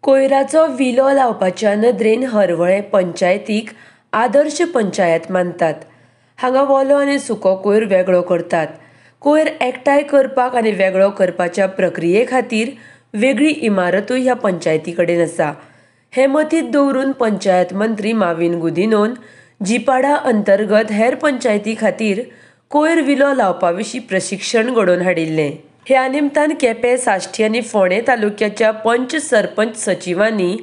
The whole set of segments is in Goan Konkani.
कोयराचो विलो लावपाच्या नदरेन हरवळें पंचायतीक आदर्श पंचायत मानतात. हांगा वोलो आनी सुको कोयर वेगळो करतात. कोयर एकठांय करपाक आनी वेगळो करपाच्या प्रक्रिये खातीर वेगळी इमारतूय ह्या पंचायती कडेन आसा. हें मतींत दवरून पंचायत मंत्री माविन गुदिन्होन जिपाडा अंतर्गत हेर पंचायती खातीर कोयर विलो लावपा विशीं प्रशिक्षण घडोवन हाडिल्लें. ह्या निमतान केपें, साश्टी आनी फोंडें तालुक्याच्या पंच सरपंच सचिवांनी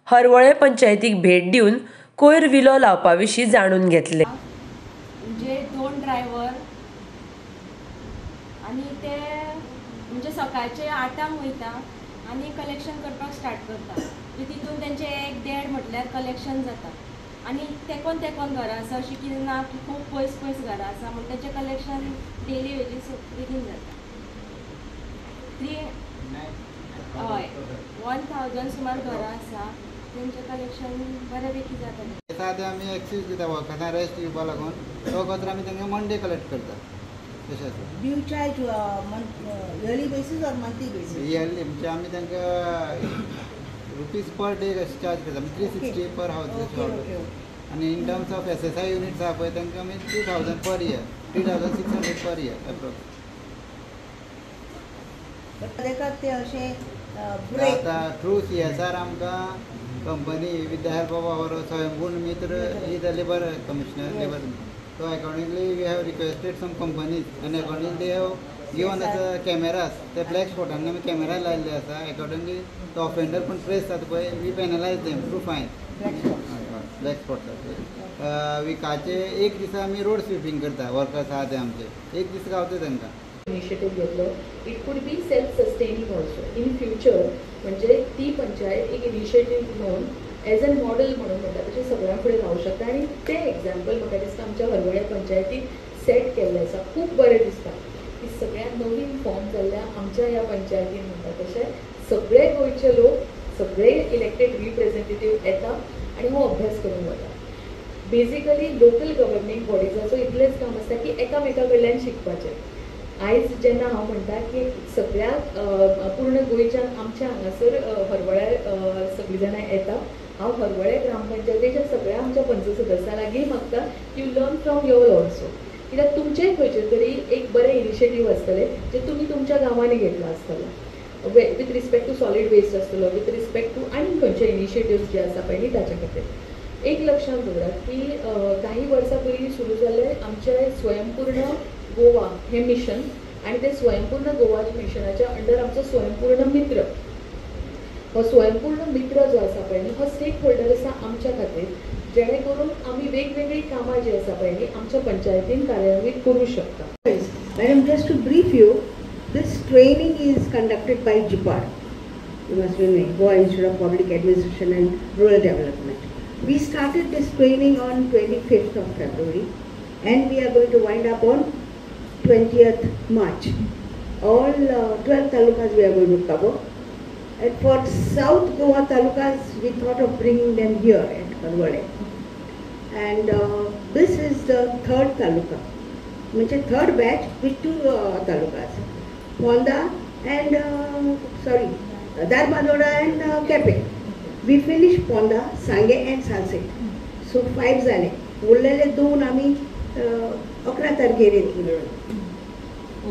हरवळें पंचायतीक भेट दिवन कोयर विलो लावपा विशीं जाणून घेतलें. म्हणजे 2 ड्रायव्हर आनी ते म्हणजे सकाळचे 8 वयता आनी कलेक्शन करपाक स्टार्ट करता. तितून तेंचे 1-1.5 म्हटल्यार कलेक्शन जाता आनी तेकोन तेकोन घरां आसा, अशी कितें ना की खूब पयस पयस घरां आसा म्हण तेंचें कलेक्शन डेली वेजीस बेगीन जाता. 3 हय 1000 सुमार घरां आसा, तेंचें कलेक्शन बऱ्यापैकी जाता. आतां आमी एक्सक्यूज दिता वर्कर्सांक रेस्ट दिवपा लागून, तो कचरो आमी तांकां मंडे कलेक्ट करता. तशें आसा. Do you charge yearly basis or monthly basis? Yearly म्हणजे आमी तांकां रुपीज पर डे अशें चार्ज करता. 360 पर हावज. आनी in terms of SSI units आहा पळय तांकां आमी 3000 per year, 3600 per year approx. ते अशें आतां थ्रू CSR आमकां company with the help of our Swayampurna Mitra is a labour commissioner, labour. So accordingly we have requested some companies and accordingly they have given us cameras. ते ब्लॅक स्पॉटांनी आमी कॅमेरा लायल्ले आसा. अकॉर्डिंगली तो ऑफेंडर पण ट्रेस जाता पळय, we penalise them through fine. Black spots विकाचे एक दिसा आमी रोड स्विपींग करता. वर्कर्स आहा ते आमचे एक दीस गावता तांकां. इनिशिएटीव घेतलो, it could be self sustaining also in future. म्हणजे ती पंचायत एक इनिशिएटीव घेवन एज एन मॉडल म्हणून म्हणटा तशें सगळ्यां फुडें रावूं शकता. आनी तें एग्जाम्पल म्हाका दिसता आमच्या हरवळ्या पंचायतीक सेट केल्लें आसा. खूब बरें दिसता की सगळ्या नवीन फॉर्म जाल्ल्या आमच्या ह्या पंचायतीन म्हणटा तशें सगळे गोंयचे लोक, सगळे इलेक्टेड रिप्रेझेंटेटीव येता आनी हो अभ्यास करून वता. बेजिकली लोकल गव्हर्निंग बॉडीजाचो इतलेंच काम आसता की एकामेका कडल्यान शिकपाचें. आयज जेन्ना हांव म्हणटा की सगळ्या पूर्ण गोंयच्यान आमच्या हांगासर हरवळ्या सगळीं जाणां येता, हांव हरवळ्या ग्रामपंचायतीच्या सगळ्या आमच्या पंच सदस्यां लागीं मागता you learn from your also. कित्याक तुमचें खंयचें तरी एक बरें इनिशिएटीव आसतलें जें तुमी तुमच्या गांवांनी घेतलां आसतलें, with respect to solid waste आसतलो, विथ रिस्पेक्ट टू आनी खंयचे इनिशिएटिव्स जे आसा पळय न्ही ताच्या खातीर. एक लक्षांत दवरात की काही वर्सां पयलीं सुरू जाल्लें आमचें स्वयंपूर्ण गोवा हें मिशन, आनी ते स्वयंपूर्ण गोवा मिशनाच्या अंडर आमचो स्वयंपूर्ण मित्र, हो स्वयंपूर्ण मित्र जो आसा पळय न्ही हो स्टेक होल्डर आसा आमच्या खातीर, जेणे करून आमी वेगवेगळीं कामां जीं आसा पळय न्ही आमच्या पंचायतीन कार्यान्वीत करूं शकता. Madam, just to brief you, this training is conducted by GIPAD, you must be knowing, Goa Institute of Public Administration and Rural Development. We started this training on 25th of February and we are going to wind up on 20th March. All 12 talukas we are going to cover. And for South Goa talukas, we thought of bringing them here at Harvalem. And this is the third taluka, which is third batch with 2 talukas, Ponda and Dharbandora and Kepe. We finished Ponda, Sange and Salcete. So 5 जाले, उरलेले 2 आमी 11 तारखेर येतले.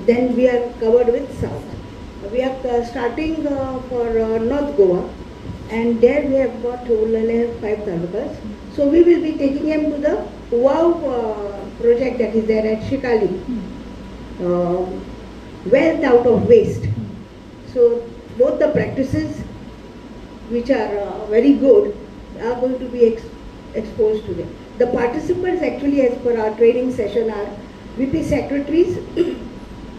Then we are covered with South. We are starting for North Goa, and there we have got उरलेले 5 talukas. So we will be taking them to the WOW project that is there at Shikali, wealth out of waste. So both the practices which are very good are going to be exposed to them. The participants actually, as per our training session, are VP secretaries,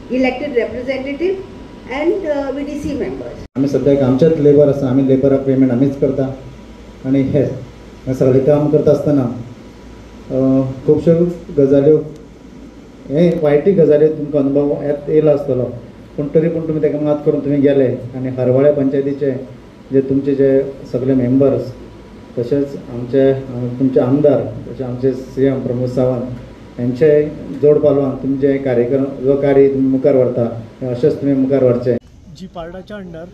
elected representative and VDC members. आमी सद्याक आमचेच लेबर आसा, आमी लेबराक पेमेंट आमीच करता आनी हे सगळें काम करता आसतना खुबश्यो गजाल्यो, हे वायटूय गजाल्यो तुमकां अनुभव येयला आसतलो, पूण तरी पूण तुमी ताका मात करून तुमी गेले आनी हरवळ्या पंचायतीचे जे तुमचे जे सगळे मेंबर्स, तशेंच आमचे तुमचे आमदार, तशें आमचे CM Pramod Sawant यांचे जोड पालवान तुमचे कार्यक्रम जो कार्य तुमी मुखार व्हरता अशेंच तुमी मुखार व्हरचें. जिपार्डाच्या अंडर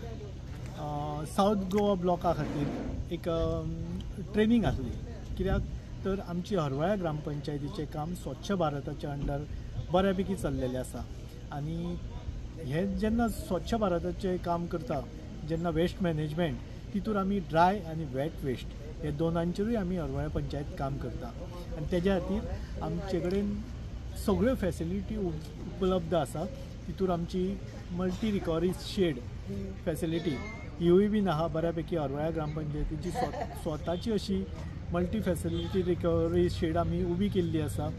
सावथ गोवा ब्लॉका खातीर एक ट्रेनींग आसली. कित्याक तर आमची हरवळ्या ग्रामपंचायतीचें काम स्वच्छ भारताच्या अंडर बऱ्यापैकी चल्लेलें आसा आनी हें जेन्ना स्वच्छ भारताचें काम करता जेन्ना वेस्ट मॅनेजमेंट तितूर आमी ड्राय आनी वेट वेस्ट हे दोनांचेरूय आमी हरवळ्या पंचायत काम करता आनी तेज्या खातीर आमचे कडेन सगळ्यो फॅसिलिटी उपलब्ध आसा. तितूर आमची मल्टी रिकवरी शेड फॅसिलिटी हिवूय बीन आहा बऱ्यापैकी. हरवळ्या ग्रामपंचायतीची स्वताची अशी मल्टी फॅसिलिटी रिकवरी शेड आमी उबी केल्ली आसा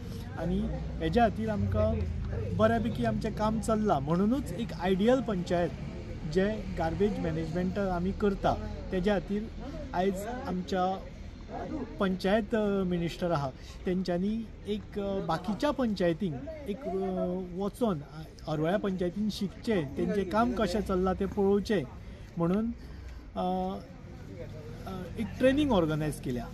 आनी हेज्या खातीर आमकां बऱ्यापैकी आमचें काम चल्लां. म्हणुनूच एक आयडियल पंचायत जे गार्बेज मॅनेजमेंट आमी करता तेज्या खातीर आयज आमच्या पंचायत मिनिस्टर आहा तेंच्यांनी एक बाकीच्या पंचायतींक एक वचोन हरवळ्या पंचायतीन शिकचें, तेंचें काम कशें चल्लां तें पळोवचें म्हणून एक ट्रेनींग ऑर्गनायज केल्या.